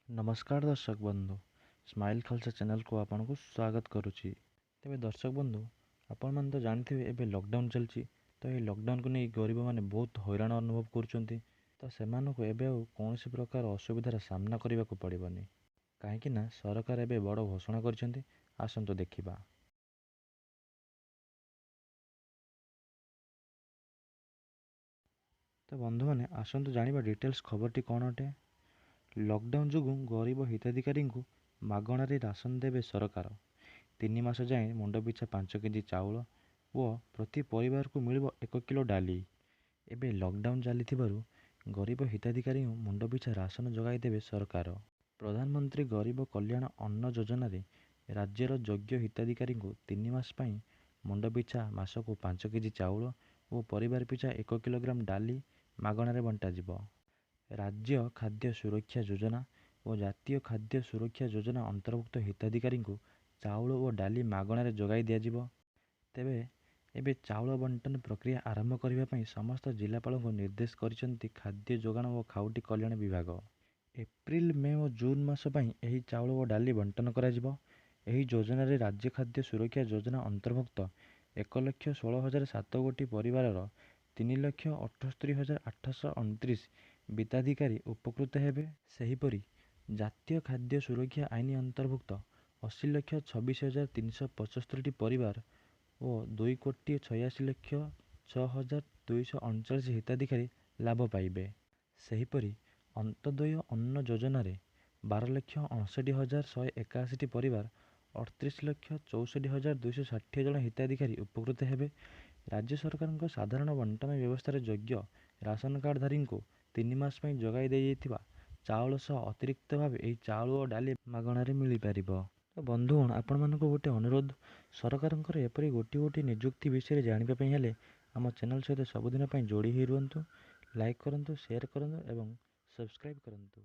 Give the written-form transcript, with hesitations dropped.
ନମସ୍କାର ଦର୍ଶକ ବନ୍ଧୁ, ସ୍ମାଇଲ୍ ଖାଲସା ଚ୍ୟାନେଲକୁ ଆପଣଙ୍କୁ ସ୍ୱାଗତ କରୁଛି। ତେବେ ଦର୍ଶକ ବନ୍ଧୁ, ଆପଣମାନେ ତ ଜାଣିଥିବେ ଏବେ ଲକଡାଉନ୍ ଚାଲିଛି। ତ ଏହି ଲକଡାଉନ୍କୁ ନେଇ ଗରିବମାନେ ବହୁତ ହଇରାଣ ଅନୁଭବ କରୁଛନ୍ତି। ତ ସେମାନଙ୍କୁ ଏବେ ଆଉ କୌଣସି ପ୍ରକାର ଅସୁବିଧାର ସାମ୍ନା କରିବାକୁ ପଡ଼ିବନି, କାହିଁକି ନା ସରକାର ଏବେ ବଡ଼ ଘୋଷଣା କରିଛନ୍ତି। ଆସନ୍ତୁ ଦେଖିବା। ତ ବନ୍ଧୁମାନେ, ଆସନ୍ତୁ ଜାଣିବା ଡିଟେଲ୍ସ ଖବରଟି କ'ଣ ଅଟେ। ଲକଡାଉନ୍ ଯୋଗୁଁ ଗରିବ ହିତାଧିକାରୀଙ୍କୁ ମାଗଣାରେ ରାସନ ଦେବେ ସରକାର। 3 ମାସ ଯାଏଁ ମୁଣ୍ଡ ପିଛା 5 କେଜି ଚାଉଳ ଓ ପ୍ରତି ପରିବାରକୁ ମିଳିବ 1 କିଲୋ ଡାଲି। ଏବେ ଲକଡାଉନ୍ ଚାଲିଥିବାରୁ ଗରିବ ହିତାଧିକାରୀଙ୍କୁ ମୁଣ୍ଡ ପିଛା ରାସନ ଯୋଗାଇ ଦେବେ ସରକାର। ପ୍ରଧାନମନ୍ତ୍ରୀ ଗରିବ କଲ୍ୟାଣ ଅନ୍ନ ଯୋଜନାରେ ରାଜ୍ୟର ଯୋଗ୍ୟ ହିତାଧିକାରୀଙ୍କୁ 3 ମାସ ପାଇଁ ମୁଣ୍ଡ ପିଛା ମାସକୁ 5 କେଜି ଚାଉଳ ଓ ପରିବାର ପିଛା 1 କିଲୋଗ୍ରାମ ଡାଲି ମାଗଣାରେ ବଣ୍ଟାଯିବ। ରାଜ୍ୟ ଖାଦ୍ୟ ସୁରକ୍ଷା ଯୋଜନା ଓ ଜାତୀୟ ଖାଦ୍ୟ ସୁରକ୍ଷା ଯୋଜନା ଅନ୍ତର୍ଭୁକ୍ତ ହିତାଧିକାରୀଙ୍କୁ ଚାଉଳ ଓ ଡାଲି ମାଗଣାରେ ଯୋଗାଇ ଦିଆଯିବ। ତେବେ ଏବେ ଚାଉଳ ବଣ୍ଟନ ପ୍ରକ୍ରିୟା ଆରମ୍ଭ କରିବା ପାଇଁ ସମସ୍ତ ଜିଲ୍ଲାପାଳଙ୍କୁ ନିର୍ଦ୍ଦେଶ କରିଛନ୍ତି ଖାଦ୍ୟ ଯୋଗାଣ ଓ ଖାଉଟି କଲ୍ୟାଣ ବିଭାଗ। ଏପ୍ରିଲ, ମେ ଓ ଜୁନ୍ ମାସ ପାଇଁ ଏହି ଚାଉଳ ଓ ଡାଲି ବଣ୍ଟନ କରାଯିବ। ଏହି ଯୋଜନାରେ ରାଜ୍ୟ ଖାଦ୍ୟ ସୁରକ୍ଷା ଯୋଜନା ଅନ୍ତର୍ଭୁକ୍ତ 1,16,007 ଗୋଟି ପରିବାରର 3,78,829 ହିତାଧିକାରୀ ଉପକୃତ ହେବେ। ସେହିପରି ଜାତୀୟ ଖାଦ୍ୟ ସୁରକ୍ଷା ଆଇନ ଅନ୍ତର୍ଭୁକ୍ତ 80,26,375ଟି ପରିବାର ଓ 2,86,06,239 ହିତାଧିକାରୀ ଲାଭ ପାଇବେ। ସେହିପରି ଅନ୍ତ୍ୟୋଦୟ ଅନ୍ନ ଯୋଜନାରେ 12,59,181ଟି ପରିବାର 38,64,260 ଜଣ ହିତାଧିକାରୀ ଉପକୃତ ହେବେ। ରାଜ୍ୟ ସରକାରଙ୍କ ସାଧାରଣ ବଣ୍ଟନ ବ୍ୟବସ୍ଥାରେ ଯୋଗ୍ୟ ରାସନ କାର୍ଡ଼ଧାରୀଙ୍କୁ 3 ମାସ ପାଇଁ ଯୋଗାଇ ଦିଆଯାଇଥିବା ଚାଉଳ ସହ ଅତିରିକ୍ତ ଭାବେ ଏହି ଚାଉଳ ଓ ଡାଲି ମାଗଣାରେ ମିଳିପାରିବ। ତ ବନ୍ଧୁଗଣ, ଆପଣମାନଙ୍କୁ ଗୋଟେ ଅନୁରୋଧ, ସରକାରଙ୍କର ଏପରି ଗୋଟିଏ ଗୋଟିଏ ନିଯୁକ୍ତି ବିଷୟରେ ଜାଣିବା ପାଇଁ ହେଲେ ଆମ ଚ୍ୟାନେଲ୍ ସହିତ ସବୁଦିନ ପାଇଁ ଯୋଡ଼ି ହୋଇ ରୁହନ୍ତୁ। ଲାଇକ୍ କରନ୍ତୁ, ସେୟାର କରନ୍ତୁ ଏବଂ ସବସ୍କ୍ରାଇବ୍ କରନ୍ତୁ।